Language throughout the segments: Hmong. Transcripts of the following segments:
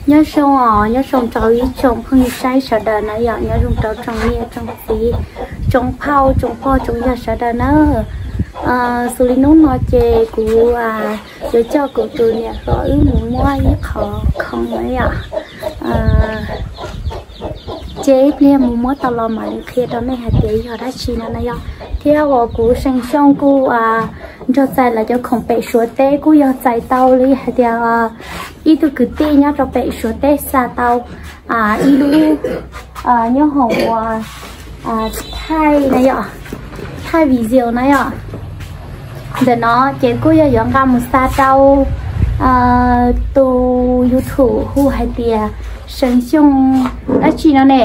Nyob zoo os, nyob zoo rau ib tsoom phooj ywg saib sawv daws na yom, nyob zoo rau tsoom niam tsoom txiv, tsoom phauj tsoom pog tsoom yawg sawv daws na. Xws li hnub no ces kuv yuav coj kuv tus niam hluas wb mus muab ib qho khoom na yom. Ces ib pliag mus muab tau los mam li qhia rau nej hais tias yog dab tsi no na yom. Thiab uas kuv See Xyooj kuj nrog txais lawv cov khoom pem Suav teb kuj yog txais tau li hais tias ib tug kwv tij nyob rau pem Suav teb xa tau ib lub nyob hauv uas thaij na yom, thaij video na yom. Ntawm no ces kuj yog yuav nqa mus xa rau tus YouTube hu hais tias See Xyooj dab tsi no ne,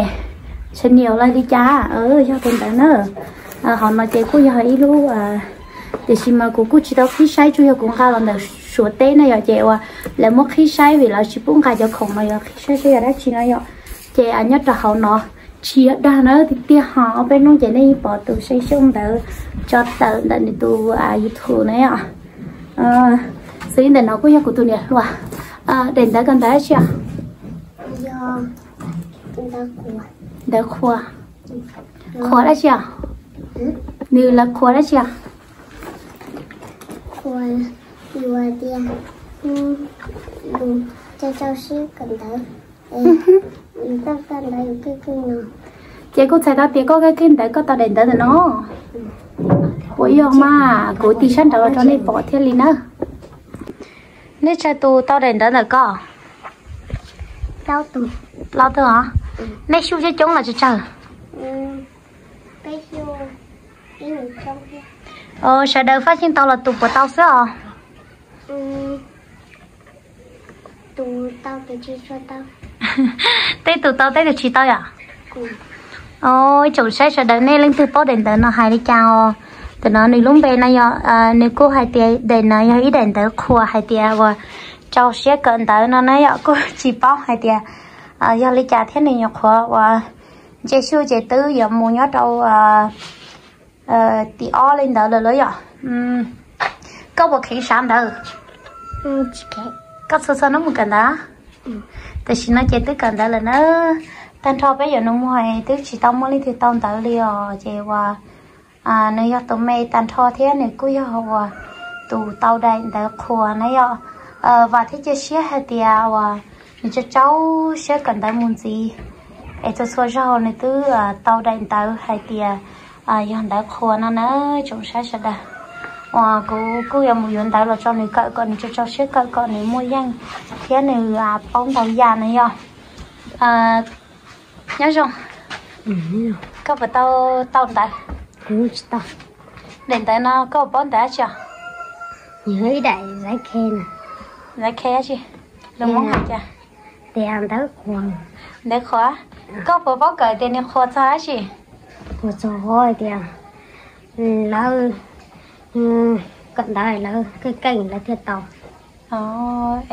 channel los li cas, yog tus ntawd na. Hauv no ces kuj yog ib lub, tiam sis mas kuv kuj tsis tau qhib saib, tsuas yog kuv nqa los ntawm Suav teb na yom, ces uas lawv muab qhib saib vim lawv tsis pub nqa cov khoom no yuav qhib saib saib yog dab tsi no yom. Ces nyob rau hauv no tsis yog dag na, tiag tiag ho ob peb hnub ces nej yeej pom tus See Xyooj ntawd tso tawm ntawm nws tus YouTube na yom. Xws li ntawm no kuj yog kuv tus niam hluas. Daim ntawv ko ntawv dab tsi os? Ntawv qhuas. Qhuas dab tsi os? Nws lawv qhuas dab tsi os? Qhuas, yuav tias, rau rau siab kawm ntawv, kawm ntawv yus kawg kawg no. Ces kuj txhais tau tias koj kawg kawg ntawv koj tau daim ntawv ntawm no. Puas yog mas kuv tig sab nraud los rau nej pom thiaj li na. Nej tsawg tus tau daim ntawv ntawm koj? Plaub tug. Plaub tug os. Nej xyuj coob coob los tsawg tsawg? Sawv daws faj yeej tau los tus puas tau xwb os? Tej tus tau tej tus tsis tau yom? Ib tsoom saib sawv daws nej leej twg paub daim ntawv no hais li cas os? Tam no nws lub npe no yog, nws kuj hais tias daim no yog ib daim ntawv qhuas hais tias uas rau siab kawm ntawv no na yom, kuj tsis paub hais tias yog li cas thiab nws nyuam qhuav uas ntse xyuj ces twb yuav mus nyob rau tim ob li ntawd lawm los yom. Koj puas kheev sav ntawv? Koj txhua txhua hnub mus kawm ntawv? Tam sim no ces twb kawm ntawv lawm na. Tag nrho peb yawm nus muag twb tsis tau muaj leej twg tau ntawv li os, ces uas nws yog tus me tag nrho thiab nws kuj yog uas tus tau daim ntawv qhuas na yom. Vam thiab cia siab hais tias uas nws tso tsau siab kawm ntawv mus ntxiv, es txhua txhua zaug nws twb tau daim ntawv hais tias yog ntawv qhuas no na tsoom saib sawv daws. Uas kuv kuj yuav mus yuav ntawv los tso nws kawm kom nws tso tsau siab kawm kom nws muaj yeej thiab nws paub ntau yam na yom. Nyob zoo, koj puas tau tau ntawv? Daim ntawv no koj paub ntawv dab tsi os? Ntawv khe dab tsi? Lus Hmoob hais cas? Ntawv qhuas. Koj puas paub kawm tias nws qhuas txog dab tsi? Qhuas txog hais tias lawv kawm ntawv lawv keej keej lawv thiaj tau.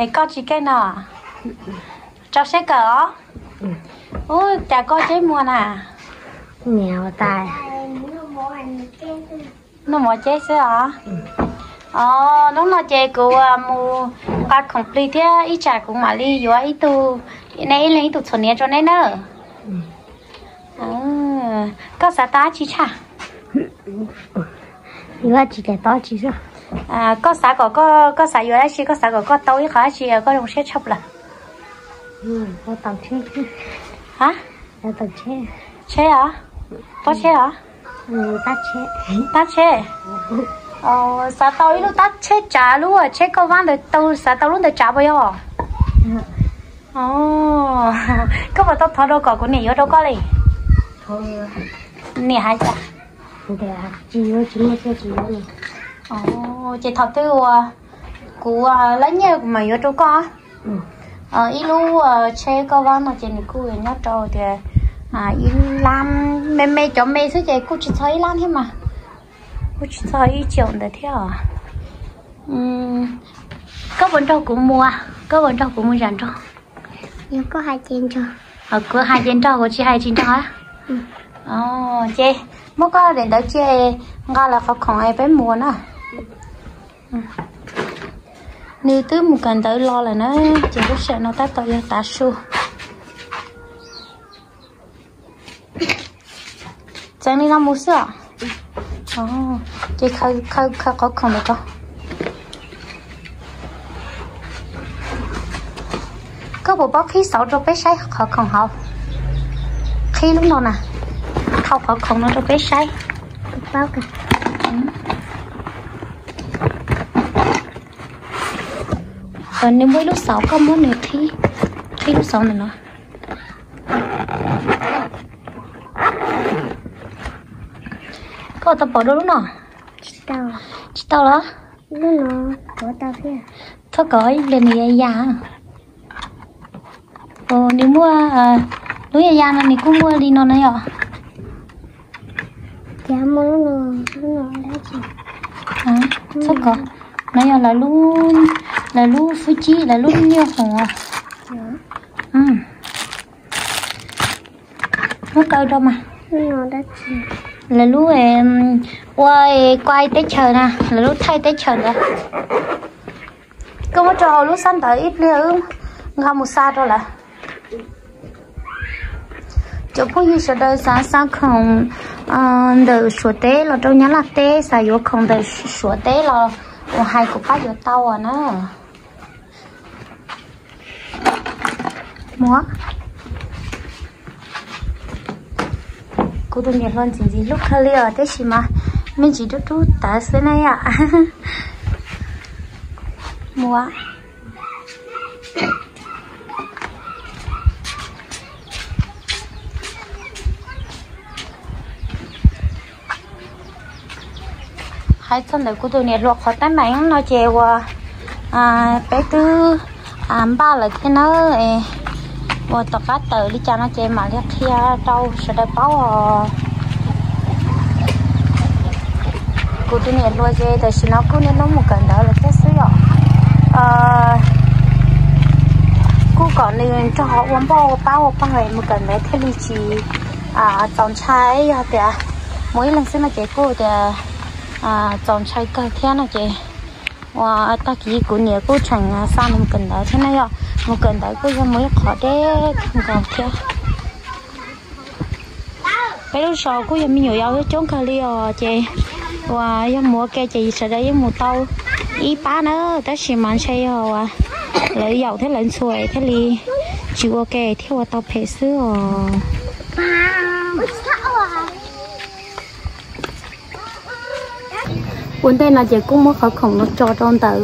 Es koj tsis keej no? Rau siab kawm os. Ub, cas koj ceb muag na? Noj mov ceb xwb os. Os, hnub no ces kuv mus nqa khoom plig thiab ib tsam kuv mam li yuav ib tug, nej ib leeg ib tug txhuam hniav rau neb na. Koj xav tau dab tsi tshaj? Yuav dab tsi ces tau dab tsi xwb. Koj xav kom koj, koj xav yuav dab tsi, koj xav kom koj tau ib qho dab tsi koj zoo siab tshaj plaws? Tsheb os? Pob tsheb os? Tab tsheb. Xav tau ib lub tab tsheb tsav, lub tsheb koj vab ntawd, xav tau lub ntawd tsav puas yog? Koj puas tau thov rau kom kuv niam yuav rau koj li? Niam hais cas? Ces thaum twg uas kuv lab nyiaj kuv mam yuav rau koj. Ib lub tsheb koj vab no ces nws kuj nyob rau tias ib lab, me me cov me xwb ces kuj tsis txog ib lab thiab mas, kuj tsis txog ib tsaum ntawd thiab os. Koj puas nrog kuv mus, koj puas nrog kuv mus zam nrog? Kuv hais ces nrog, kuv tsis hais tsis nrog. Ces muab koj daim ntawv cia nqa lawv qhov khoom es peb mus na. Nws twb mus kawm ntawv los lawm na, ces lub sij hawm no tab tom yog tav su. Txeev li no mus xwb os. Ces khaws, khaws qhov khoom ntawm ko. Koj puas paub qhib xauv rau peb saib qhov khoom hauv? Qhib lub no na, qhau qhov khoom no rau peb saib. Nws muaj ib lub xauv, koj muab nws qhib, qhib lub xauv ntawm no. Koj tau pom dua lub no? Tsis tau los? Thoj kom ib pliag nws ya ya. Nws muaj, lub ya ya no nws kuj muaj li no na yom. Thoj kom, no yog lawv lub fwj cib, lawv lub nyuj hoom. Muab kaw rau mas. Lawv lub ua kuai teb chaws na, lawv lub thaij teb chaws ntawd. Koj muab rau hauv lub xab ntawv ib pliag wb nqa mus xa rau lawv. Cov phooj ywg sawv daws xav xa khoom ntawm Suav teb los rau Nyab Laj teb, xav yuav khoom ntawm Suav teb los mus hais kuv pab yuav tau na. Muab. Kuv tus niam hluas ntxim ntxim hlub kawg li os, tab sis mas me ntsis dub dub tawv xwb na yom. Muab. Hais txog ntawm kuv tus niam hluas qhov teeb meem no ces uas peb twb npaj lawm thiab nawb. Uas tom qab tawm li cas no ces mam li qhia rau sawv daws paub os. Kuv tus niam hluas ces tam sim no kuj niaj hnub mus kawm ntawv lawm thiab xwb yom. Kuj kom nws nrog ua npauj ua pab ua pawg mus kawm ntawv thiaj li tsis txaus ntshai. Yog tias mus ib leeg xwb no ces kuj tias txaus ntshai kawg thiab no ces uas tag kis kuv niam kuj tseem xa nws mus kawm ntawv thiab na yom. Mus kawm ntawv kuj yog mus ib qhov deb kawg nkaus thiab. Peb lub zos kuj yog me nyuam yaus coob kawg li os ces uas yog mus ua ke ces sawv daws yeej mus tau ib pab na, tab sis mas ntshe yog uas lawv yaum thiab lawv ntxhua thiaj li tsis ua ke thiaj ua tau phem xwb os. Ua ntej no ces kuj muab qhov khoom no tso rau ntawm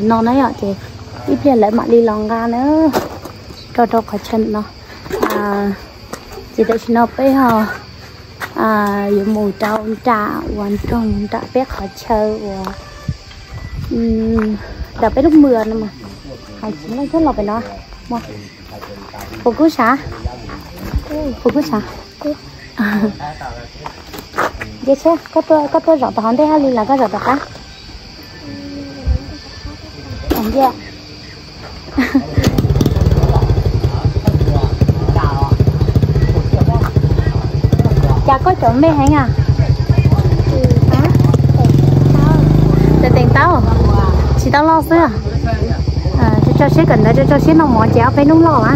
no na yom, ces ib pliag lawv mam li los nqa na, tso rau qhov chaw no. Ces tam sim no peb ho yuav mus rau nram uas nroog nram peb qhov chaw uas nram peb lub mws no mas hais tsis meej thiab los pem no. Puas kub sav? Puas kub sav? Nce seb, koj tuaj zaum tom hauv ntej hab li los koj zaum tom qab? Nce. Cas koj caum npe heev a? Teem teem taub, tsis tau loj xwb. Tso tso siab kawm ntawv, tso tso siab noj mov ces ob peb hnub loj a.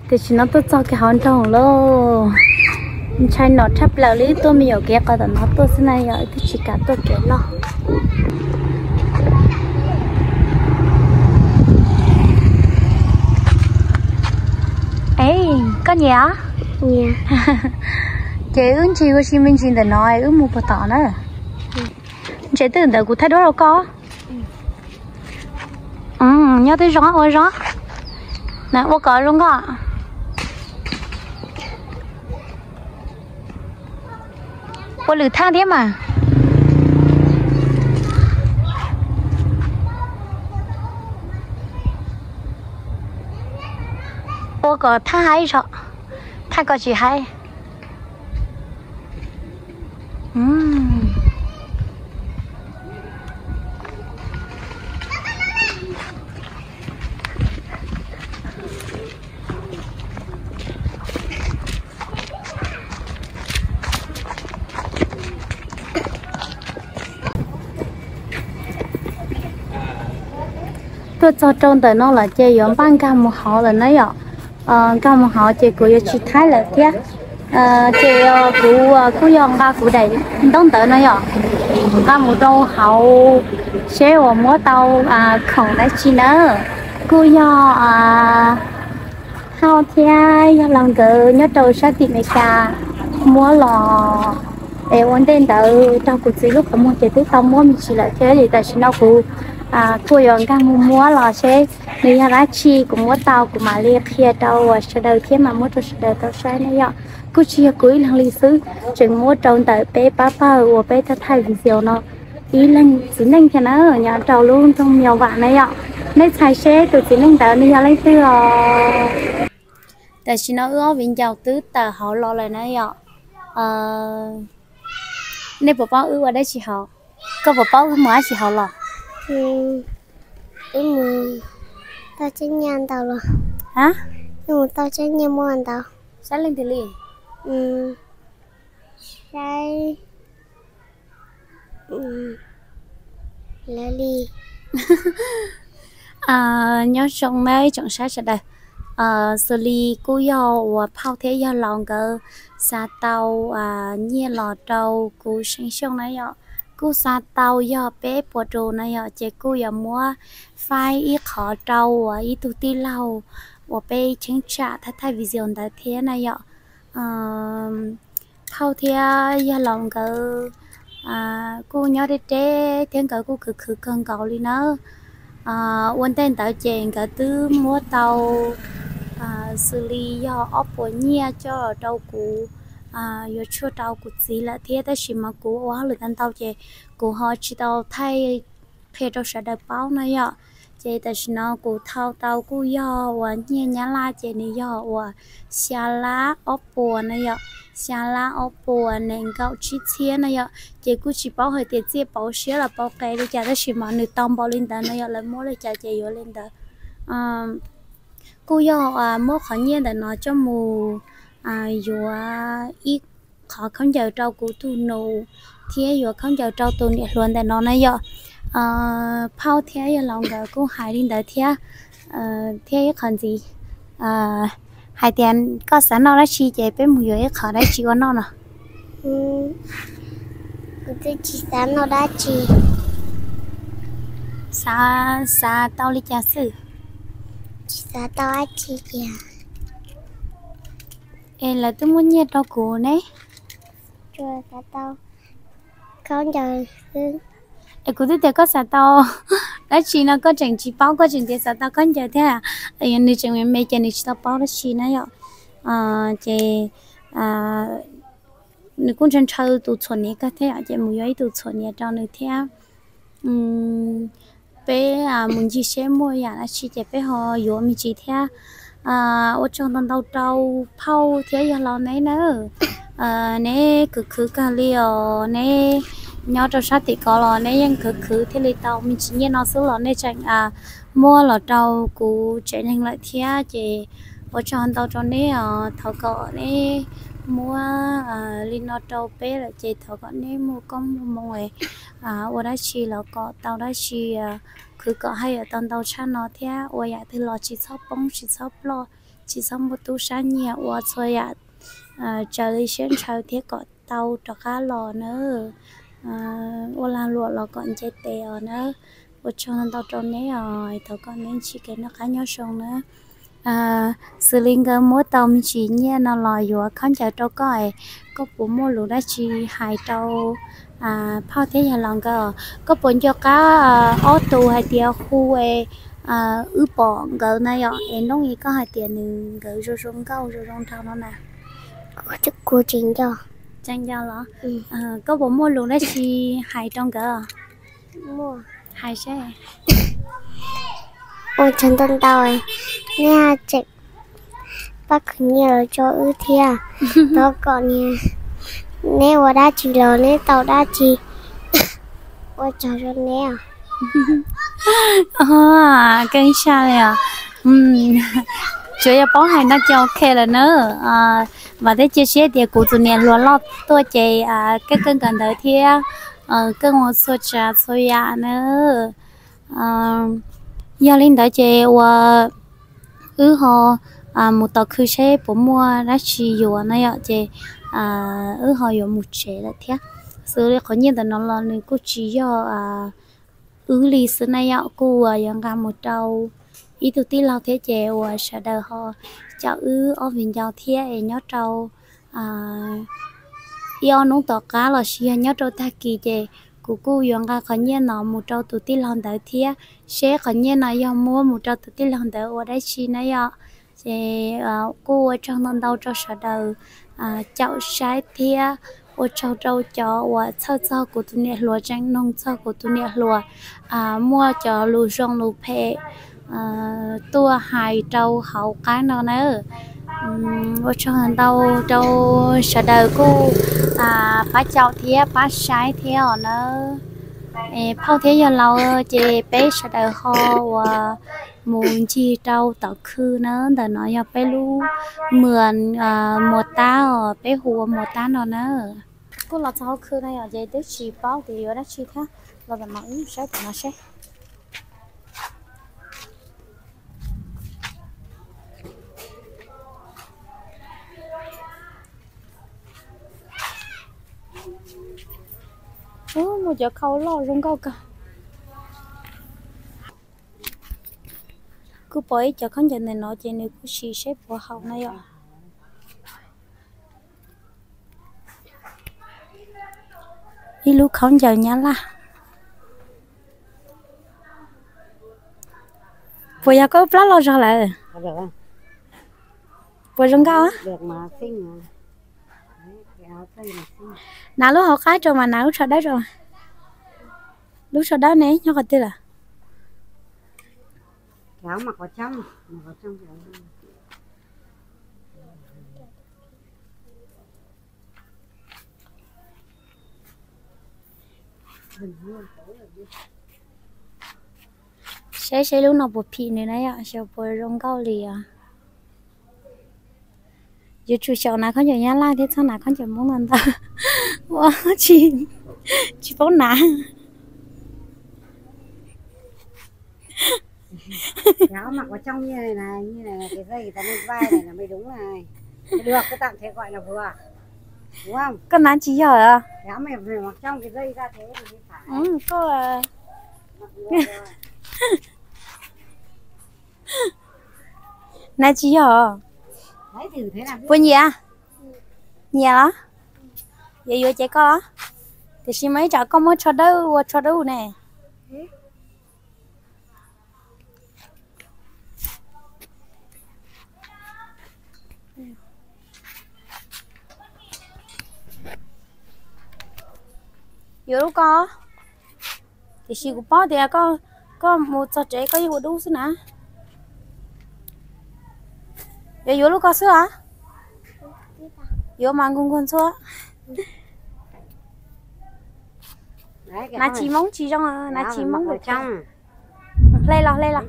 Tam sim no tuaj txog kiag hauv nroog lauj. Ntshai no tshaj plaws li, tuaj me nyuam kev qhov tom no tuaj xwb na yom, twb tsis kam tuaj kev loj. Es koj nyiam? Ces wb ntsis ua si me ntsis ntawm no wb mus puag tom na. Ntshe twb ntawd kuv thaij duab rau koj. Nyob twb zoo ua zoo. Na ua kom zoo nkauj. Ua lwm thaj thiab mas. Ua kom thaj haib tso, thaj kom tsis haib. Tuaj txog rau ntawm no lawm ces yuav npaj nkag mus hauv lawm na yom. Nkag mus hauv ces kuv yuav tsis thaij lawm thiab. Ces kuv kuj yog nqa kuv daim ntaub ntawv no yom, nqa mus rau hauv seb uas muab tau khoom dab tsi na. Kuj yog Hauj thiab yog laus nkawd nyob rau sab tim Amelikas muab los es ua ntej ntawd rau kuv txiv lub qhov muag ces twb tau muab me ntsis lawm thiab, tam sim no kuv kuj yuav nkag mus muab los seb nws yog dab tsi, kuv muab tau kuv mam li qhia rau uas sawv daws thiab mam muab rau sawv daws tau saib na yom. Kuj tsis yog kuv ib leeg li xwb, tseem muab rau ntawm peb pab pawg uas peb thaij video no ib leeg txiv neej thiab na, nyob rau lub nroog Mos Vas na yom. Nej txhais seb tus txiv neej ntawd nws yog leej twg os? Tam sim no wb ob viv ncaus twb tawm hauv los lawm na yom. Nej puas paub wb ua dab tsi hauv? Koj puas paub wb mus dab tsi hauv los? Wb mus tau cab nyiaj ntau los. Wb mus tau cab nyiaj muaj ntau. Saib leej twg li? Saib lawv li. Nyob zoo nawb tsoom saib sawv daws. Xws li kuj yog uas Phauj thiab yog laus nkawd xa tau nyiaj los rau kuv Seev Xyooj na yom. Kuj xa tau yog peb puas rus na yom, ces kuj yuav muab faib ib qho rau uas ib tug tij laug uas peb cheeb tsam thaij thaij video ntawd thiab na yom. Phauj thiab yawg laus nkawd kuj nyob deb deb thiab nkawd kuj khwv khwv kawg nkaus li nawb. Ua ntej ntawd ces nkawd twb muab tau xws li yog ob puas nyiaj coj rau kuv yuav tshuaj rau kuv txiv lawm thiab, tab sis mas kuv ua hauj lwm tau ntau ces kuv ho tsis tau thaij qhia rau sawv daws paub na yom. Ces tam sim no kuv thau tau kuj yog uas nyiaj Nyab Laj ces nws yog uas xya lab ob puas na yom, xya lab ob puas nees nkaum tsib txhiab na yom. Ces kuj tsis paub hais tias txiaj pauv siab los pauv qe li cas, tab sis mas nws tau npaum li ntawd no yom, lawv muab li cas ces yuav li ntawd. Kuj yog muab qhov nyiaj ntawm no coj mus yuav ib qhov khaub ncaws rau kuv tus nus thiab yuav khaub ncaws rau tus niam hluas ntawm no na yom. Phauj thiab yawg laus nkawd kuj hais li ntawd thiab. Thiab ib qho ntxiv, hais tias koj xav noj dab tsi ces peb mus yuav ib qho dab tsi ua noj no. Kuv twb tsis xav noj dab tsi. Xav, xav tau li cas xwb? Tsis xav tau dab tsi kiag. Es lawv twb muab nyiaj rau kuv ne. Tsuas xav tau khaub ncaws xwb. Es kuv twb tias koj xav tau dab tsi no koj tseem tsis paub, koj tseem tias xav tau khaub ncaws thiab. Nws tseem me me ces nws tsis tau paub dab tsi na yom. Ces nws kuj ntshaw ntshaw tus txhuam hniav kawg thiab yom, ces mus yuav ib tug txhuam hniav rau nws thiab. Peb mus ncig seb muaj yam dab tsi ces peb ho yuav me ntsis thiab. Ua tsaug ntau ntau rau Phauj thiab yawg laus neb nawb. Neb khwv khwv kawg li os, neb nyob rau sab tim ko los neb yeej khwv khwv thiaj li tau me ntsis nyiaj no xwb los nej tseem muab los rau kuv tsev neeg lawm thiab ces ua tsaug ntau rau neb os. Thov kom neb muab li no rau peb lawm ces thov kom neb muaj koob muaj hmoov ua dab tsi los kom tau dab tsi, khwv kom haj yam tau ntau tshaj no thiab ua yam twg los tsis txhob poob tsis txhob ploj, tsis txhob muaj tub sab nyiag, ua txhua yam tsaws li siab ntshaw thiab kom tau rov qab los na. Ua lag luam los kom nce tes os na. Ua tsaug ntau rau neb os, thov kom neb ntsib kev noj qab nyob zoo na. Xws li nkawd muab tau me ntsis nyiaj no los yuav khaub ncaws rau koj es, koj puas muaj lus dab tsi hais rau phauj thiab yawg laus nkawd? Koj puas nco qab ob tug hais tias hu es wb pom nkawd na yom, es hnub i koj hais tias nws nkawd zoo zoo nkauj zoo zoo nraug no na? Kuv tsis nco. Tsis nco los? Koj puas muaj lus dab tsi hais rau nkawd? Hais seb. Ua tsaug ntau ntau, nej tseem pab khwv nyiaj los rau wb thiab. Thov kom niam, neb ua dab tsi los neb tau dab tsi. Ua tsaug rau neb os. Keej tshaj li os. Tsuas yog paub hais no ces ok lawm na. Vam thiab cia siab tias kuv tus niam hluas loj tuaj ces keej kawm ntawv thiab keej ua txhua tsav txhua yam na. Yog li ntawd ces uas wb ho mus tos khw seb puas muaj dab tsi yuav na yom, ces wb ho yuav mus tsev lawm thiab. Xws li qhov nyiaj ntawm no los nws kuj tsis yog wb li xwb na yom, kuj uas yuav nqa mus rau ib tug tij laug thiab ces uas sawv daws ho caum wb ob viv ncaus thiab es nyob rau ib ob hnub tom qab los sis yog nyob rau tag kis ces kuv kuj yuav nqa qhov nyiaj no mus rau tus tij laug ntawd thiab, seb qhov nyiaj no yog muab mus rau tus tij laug ntawd ua dab tsi na yom. Ces kuj ua tsaug ntau ntau rau sawv daws caum saib thiab ua tsaug rau cov uas txhawj txog kuv tus niam hluas, tseem noog txog kuv tus niam hluas, muaj cov lus zoo lus phem tuaj hais rau hauv qab no na. Ua tsaug ntau rau sawv daws kuj pab caum thiab pab saib thiab os na. Phauj thiab yawg laus ces peb sawv daws ho uas mus ncig rau tom khw na, ntawm no yog peb lub mwas Muas Tab os, peb hu ua Muas Tab no na. Kuj los txog hauv khw no yom, ces twb tsis paub tias yuav dab tsi thiab, los tam no wb saib tam no seb. Ub, muaj cov khau loj zoo nkauj kawg. Kuj pom ib cov khaub ncaws ntawm no ces nws kuj sim seb puas haum na yom. Ib lub khaub ncaws Nyab Laj. Puas yog koj plab loj zog lawm? Puas zoo nkauj? Hnav lub hauv qab rau mas hnav lub tsho dawb rau. Lub tsho dawb ne nyob qhov twg lawm? Saib seb lub no puas phim nws na yom, xyov puas zoo nkauj li os. Yuav tsum xyaum hnav khaub ncaws Nyab Laj thiab txhob hnav khaub ncaws Hmoob no ntag. Ua tsis, tsis paub hnav. Koj hnav tsis yog os. Koj hnav tsis yog os. Puas nyiam? Nyiam los? Yuav yuav ces koj los. Tiam sis mas ib tsam koj muab tsho dawb ua tsho dawb ne. Yuav lub ko. Tiam sis kuv paub tias koj, koj mus txog tsev koj yeej ua dub xwb na. Yuav yuav lub ko xwb los? Yuav mas nkuj nkuag ntxhua. Hnav tsis Hmoob tsis zoo, hnav tsis Hmoob. Hle los, hle los.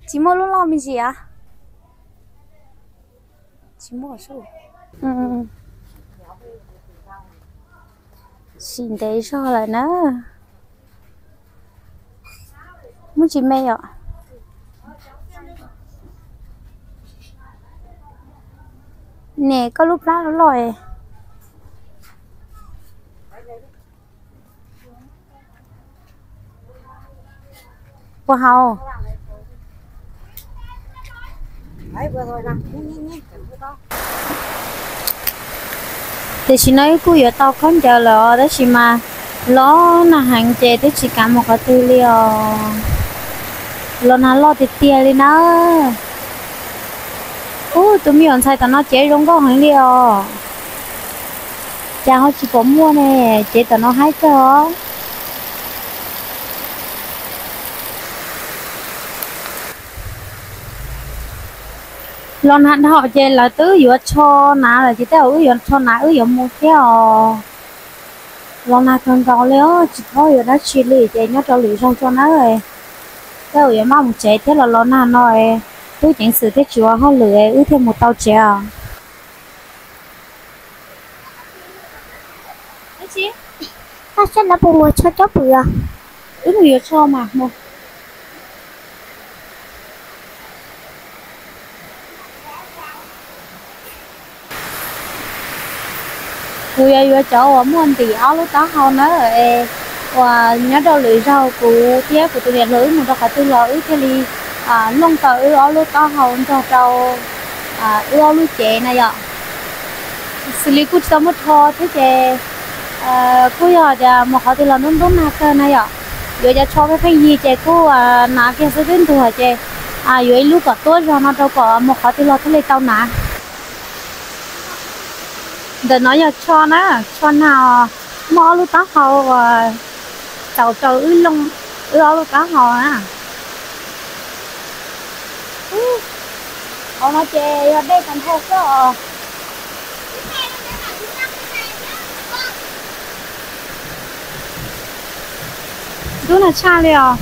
Tsis muaj lub loj me ntsis a? Tsis muaj. Sim ntev zog lawm na. Muaj tsis me yom? Niam, koj lub plab loj loj. Puas haus? Tiam sis no wb kuj yuav tau khaub ncaws lawm os, tab sis mas los nag heev ces twb tsis kam mus qhov twg li os. Los nag loj tiag tiag li na. Ub, tus me nyuam ntxhais tom no cev zoo nkauj heev li os. Cas ho tsis pom muaj ne, cev tom no haib kawg os. Los nag dhau ces lawv twb yuav tsho hnav lawm ces tej zaum wb yuav tsho hnav wb yuav mus thiab os. Los nag kawg nkaus li os, tsis paub yuav dab tsi li ces nyob rau lwm zaug tso nawb. Tej zaum yuav maj mus tsev thiab los los nag no, tub ceev xwm thiaj tsis ua hauj lwm wb thiaj mus tau tsev os. Ab, saib lawv puas mus tsho cov pwm os. Wb mus yuav tsho mas mus. Kuv yuav yuav cov uas muaj ntim ob lub taub hau na, es uas nyob rau lwm zaug kuv thiab kuv tus niam hluas wb mus rau qhov twg los wb thiaj li looj tau wb ob lub taub hau nrog rau wb ob lub cev na yom. Xws li kuj tsis tau muaj rho thiab ces kuj yog tias mus qhov twg los ntub ntub nag kawg na yom. Yuav cov tsho pheej pheej yig ces kuj hnav kiag xwb twb ntuag ces yuav ib lub kom tuab zog no rau kom mus qhov twg los thiaj li tau hnav. Ntawm no yog tsho na, tsho nag muaj ob lub taub hau uas txaus rau wb ob lub taub hau na. Hauv no ces yog dej tag nrho xwb os. Ntub nag tshaj li os.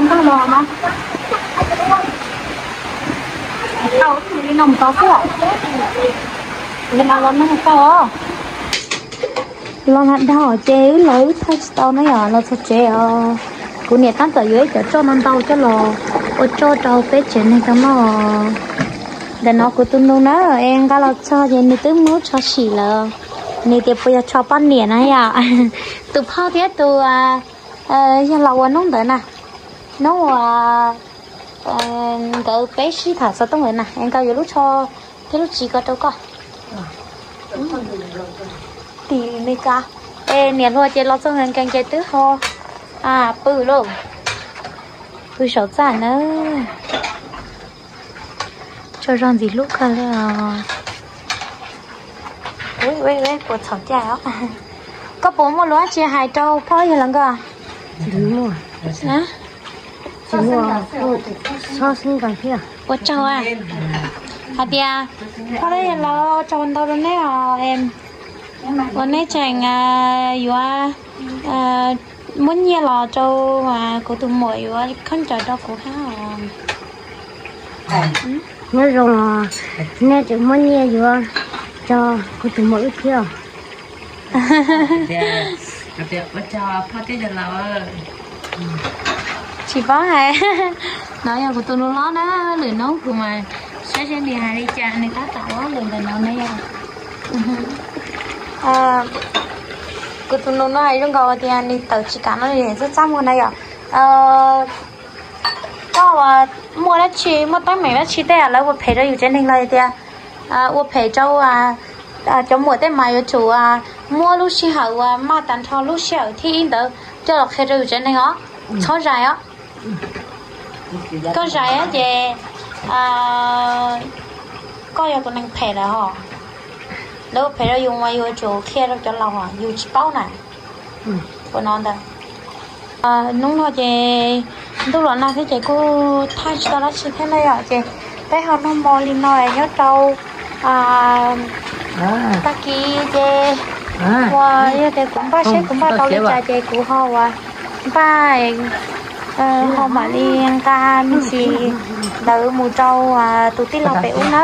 Nkag los no. Tau li no mus tau xwb. Li no los no tau. Los nag dhau ces wb los wb thaij tsis tau na yom, los txog tsev os. Kuv niam tab tom yuav ib cov roj ntau ntau coj los ua roj rau peb tsev neeg tau noj. Ntawm no kuv tus nus na, es nqa los txog ces nws twb muab tsho sim lawm. Nws tias puas yog tsho poj niam na yom. Tus phauj thiab tus yog los ua hnub ntawd na, hnub uas nkawd peb sib tham xov tooj ntawd na, es nkawd yuav lub tsho thiab lub txiv ko rau koj. Tim Meskas, es niam hluas ces los txog nkees nkees ces twb ho pw lauj, pw saum txaj na. Tsaug zog ntxim hlub kawg li os. Puas txhaum cai os? Koj puas muaj lus dab tsi hais rau phauj yawg los nkauj? Tsis muaj, txhob xeeb ntawd thiab. Ua tsaug a, hais tias, thov ua tsaug ntau rau neb os, uas neb tseem yuav muab nyiaj los rau kuv tus muam yuav khaub ncaws rau kuv hab. Nyob zoo, neb tseem muab nyiaj yuav rau kuv tus muam wb thiab. Tsis paub hais, no yog kuv tus nus hlob na, lwm hnub kuv mas saib seb nws hais li cas, nws tab tom ua lus ntawm no ne yog. Kuv tus nus no hais zoo nkaus tias nws tawm tsis kam no, nws txaj txaj muag na yom. Koj muaj dab tsi, muaj teeb meem dab tsi tej lawv ua phem rau yus tsev neeg los tias ua phem rau cov muam tej mas yuav tsum muab lub sij hawm uas maj tas nrho lub sij hawm thib ib ntawd coj los qhia rau yus tsev neeg os, txhob zais os. Koj zais ces koj yog tus neeg phem lawm hos. Lawv ua phem rau yus mas yus yuav tsum qhia rau cov laus, yus tsis paub na. Ua no ntawd, hnub no ces ntuj los nag thiab ces kuj thaij tsis tau dab tsi thiab na yom, ces peb ho noj mov li no nyob rau tag kis ces uas yog tias kuv npaj seb kuv npaj tau li cas ces kuv ho uas npaj ho mam li nqa me ntsis ntawd mus rau tus tij laug pem ub na.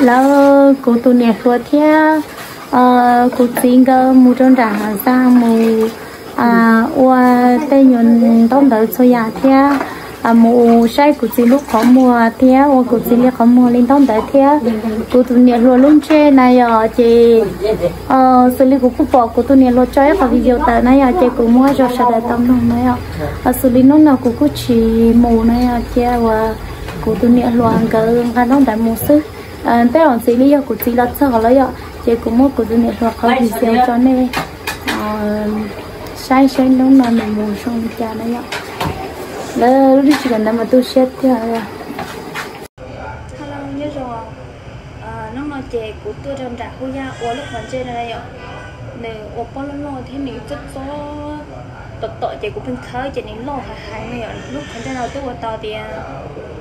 Lawv kuv tus niam hluas thiab kuv txiv nkawd mus rau nram hav xaj mus ua tej nyuag ntaub ntawv txhua yam thiab mus saib kuv txiv lub qhov muag thiab ua kuv txiv li qhov muag li ntaub ntawv thiab kuv tus niam hluas lub ntsej na yom. Ces xws li kuv kuj pom kuv tus niam hluas tso ib qho video tawm na yom, ces kuv muab rau sawv daws tau mloog na yom. Xws li hnub no kuv kuj tsis mus na yom, cia uas kuv tus niam hluas nkawd nqa ntaub ntawv mus xwb. Tej zaum ntxiv li yog kuv txiv los txog lawm yom, ces kuv muab kuv tus niam hluas qhov video tso nej saib saib hnub no nws mus zoo li cas na yom. Lawv lub tsis kawm ntawv mas tu siab tiag. Hello, nyob zoo. Hnub no ces kuv tuaj rau nram Hub Yaj ua lub qhov ntsej no na yom. Nws ua pob loj loj thiab nws txob txob tom tom ces kuv pheej khawb ces nws loj heev heev na yom. Lub qhov ntsej no twb ua tau tias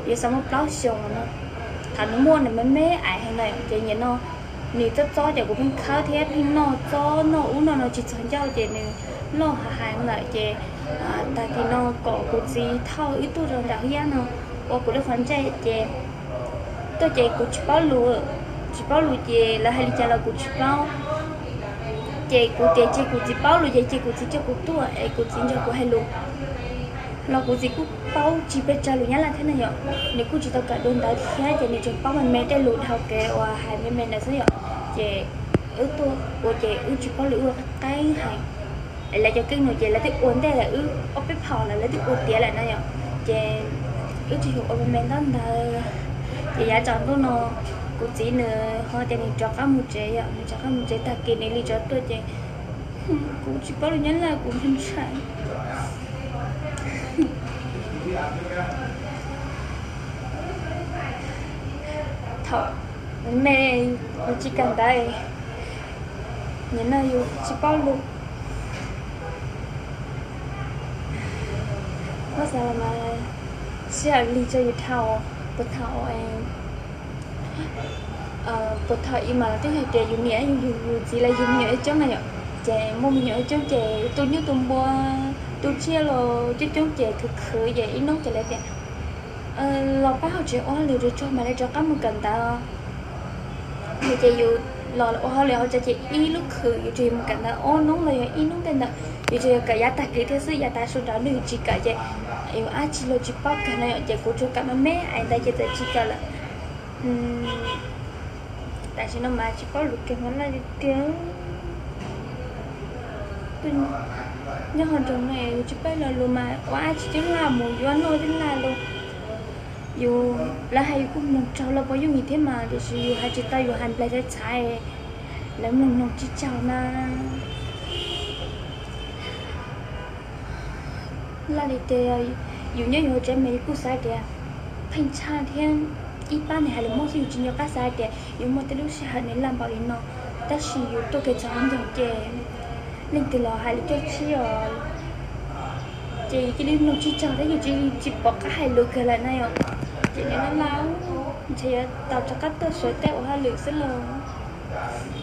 yuav xav muaj plaub xyoos no. Thaum nws muaj nws me me aiv heev na yom, ces nim no nws txob txob ces kuv pheej khawb thiab pheej noj txob noj ub noj no tsis txog ncauj ces nws loj heev heev lawm ces tag kis no kom kuv txiv thauj wb tuaj rau nram Hub Yaj no ua kuv lub qhov ntsej ces tuaj ces kuv tsis paub lus, tsis paub lus ces lawv hais li cas los kuv tsis paub. Ces kuv tias cia kuv txiv paub lus ces cia kuv txiv coj kuv tuaj es kuv txiv nrog kuv hais lus. Los kuv txiv kuj paub tsis pes tsawg lus Nyab Laj thiab na yom, nws kuj tsis tau kawm dua ntawv thiab ces nws tsuas paub me me tej lus dhau kev uas hais me me ntawd xwb yom. Ces wb tuaj ua ces wb tsis paub lus wb ua qeeb qeeb heev. Es lawv cov keej nus ces lawv twb ua ntej lawm wb ob peb phaum lawm lawv twb ua tiav lawm na yom. Ces wb tsis yog ua me me ntaub ntawv. Ces yav tsaus ntuj no kuv txiv nws ho tias nws rov qab mus tsev yom, nws rov qab mus tsev tag kis nws li rov tuaj ces kuv tsis paub lus Nyab Laj kuv ntshai ntshai. Thaum me yus tsis kawm ntawv, nim no yus tsis paub lus. Muab xav los mas sij hawm lig rau yus dhau, puag thaum puag thaum ub mas twb hais tias yus niam yus txiv los yug me nyuam coob na yom, ces muaj me nyuam coob ces tu nyuj tu npua, tu tsiaj los coob coob ces khwv khwv ces ib hnub ces lawv tias los pab hauv tsev ua hauj lwm rau tso mas lawv rov qab mus kawm ntawv. Yus ces yus los ua hauj lwm hauv tsev ces ib lub khwv yus tsuas yog mus kawm ntawv ob hnub los yog ib hnub tej ntawd, yus tsuas yog kawm yav tag kis thiab xwb, yav tav su nrad nws tsis kawm ces yus dab tsi los tsis paub kawg no yom, ces kuv tsuas kawm me me es ntawd ces txawm tsis kawm lawm. Tam sim no mas tsis paub lus kiag Nyab Laj tiag tiag. Nyob hauv nroog no yus tsis paub lo lus mas ua dab tsi twb laj mus yuav noj twb laj lus. Yus, lawv hais yus kuj mloog tsaug los puas yooj yim thiab mas tiam sis yus hais tsis tau, yus hais nplaig txhav txhav, lawv mloog mloog tsis tsaug na. Laj li tias yus nyob yus hauv tsev mas yus kuj xav tias pheej tshaj thiab, ib pab nws hais lus Hmoob xwb yus tsis nco qab xav tias yuav muaj tej lub sij hawm nws laj npaum li no. Tab sis yus tuaj kev txog hauv nroog ces leej twg los hais lus coj tsib os. Ces cia li mloog tsis tsaug thiab yus tsis, tsis pom qab hais lus kiag lawm na yom. Ces nim no mas ntshe yuav tau rov qab tuaj sawv teb ua hauj lwm xwb los,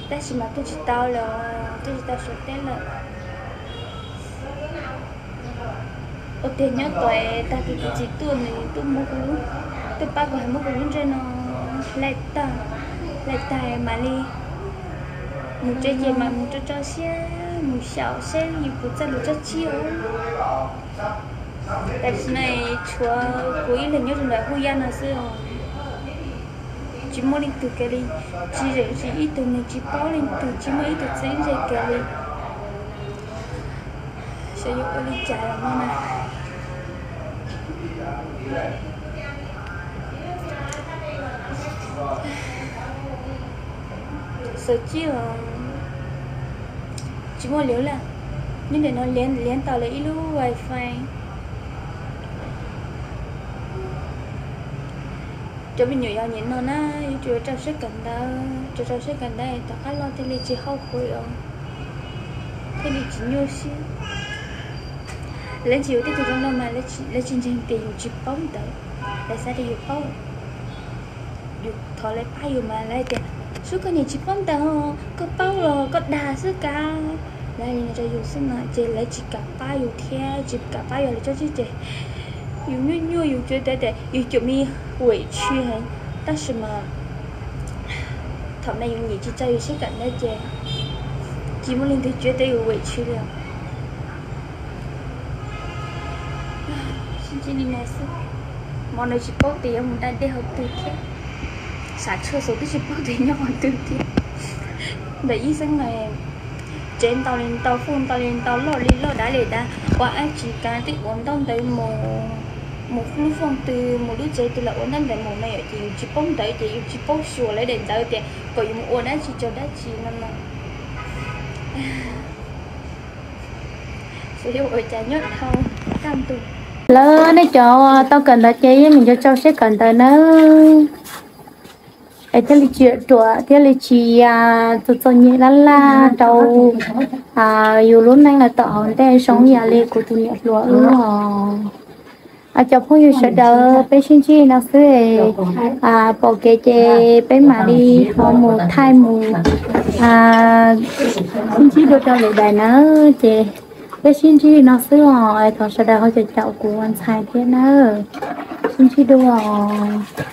tab sis mas tuaj tsis tau lawm, tuaj tsis tau sawv teb lawm. Ua tiag nyob tod tag kis kuv txiv tuaj nws tuaj muab kuv, tuaj pab kuv hais muab kuv lub ntsej no laij tag, laij tag mam li mus tsev ces mam mus tso tso siab mus xyaum seb yus puas txawj lus tsob tsib os. Tam sim no tshuav kuv ib leeg nyob rau ntawm Hoob Yaj no xwb os. Tsis muaj leej twg kiag li, tsis zeem tsis ib tug neeg, tsis paub leej twg, tsis muaj ib tug txheeb ze kiag li. Xyov yuav ua li cas los no na. Xav tsis os, tsis muaj liab laj, nyob ntawm no liab tau lawv ib lub wifi. Cov me nyuam yaus nim no na, yuav tsum rau siab kawm ntawv, rau rau siab kawm ntawv tom qab loj thiaj li tsis hauj lwm os, thiaj li tsis nyuaj siab. Lawv ntseeg yus tej tug zoo no mas lawv tsis ntseeg tias yus tsis paub ntawv, lawv xav tias yus paub, yus thov lawv pab yus mas lawv hais tias, sub koj niam tsis paub ntawv, koj paub los koj dag xwb kav. Lawv hais li no rau yus xwb no ces lawv tsis kam pab yus thiab, tsis kam pab yus li tsob tsib ces yus nyuaj nyuaj yus tsuas tias yus cuam me wem tshis heev, tab sis mas thaum mas yus nyiam tsis tso yus siab kawm ntawv ces tsis muaj leej twg tsuas tias yus wem tshis li os. Sib ntsib li no xwb, hmo no tsis paub tias yuav mus da dej hauv twg thiab, sam tshuaj xaus twb tsis paub tias nyob qhov twg thiab. Ntawm ib xeeb na, tsev ntau li ntau, foob ntau li ntau, loj li loj, dav li dav, ua dab tsi kav twb ua ntaub ntawv mus, mus lub foob twg mus lub tsev twg los ua ntaub ntawv mus no yom, ces yus tsis paub ntawv ces yus tsis paub xyuas lawv daim ntawv tias kom yus mus ua dab tsi rau dab tsi no no. Xyov yuav ua cas nyob dhau kaj ntug. Lawv nej cov tau kawm ntawv ces yeej meem yuav rau siab kawm ntawv nawb, es thiaj li tsis ruam thiaj li tsis txom txom nyem laj laj rau yus lub neej lawm tom hauv ntej zoo yam li kuv tus niam hluas wb os. Cov phooj ywg sawv daws peb sib ntsib no xwb, pom kev ces peb mam li ho mus thaij mus sib ntsib dua rau lwm daim nawb. Ces peb sib ntsib li no xwb os, thov sawv daws ho caum caum kuv ua ntxhais thiab nawb. Sib ntsib dua os.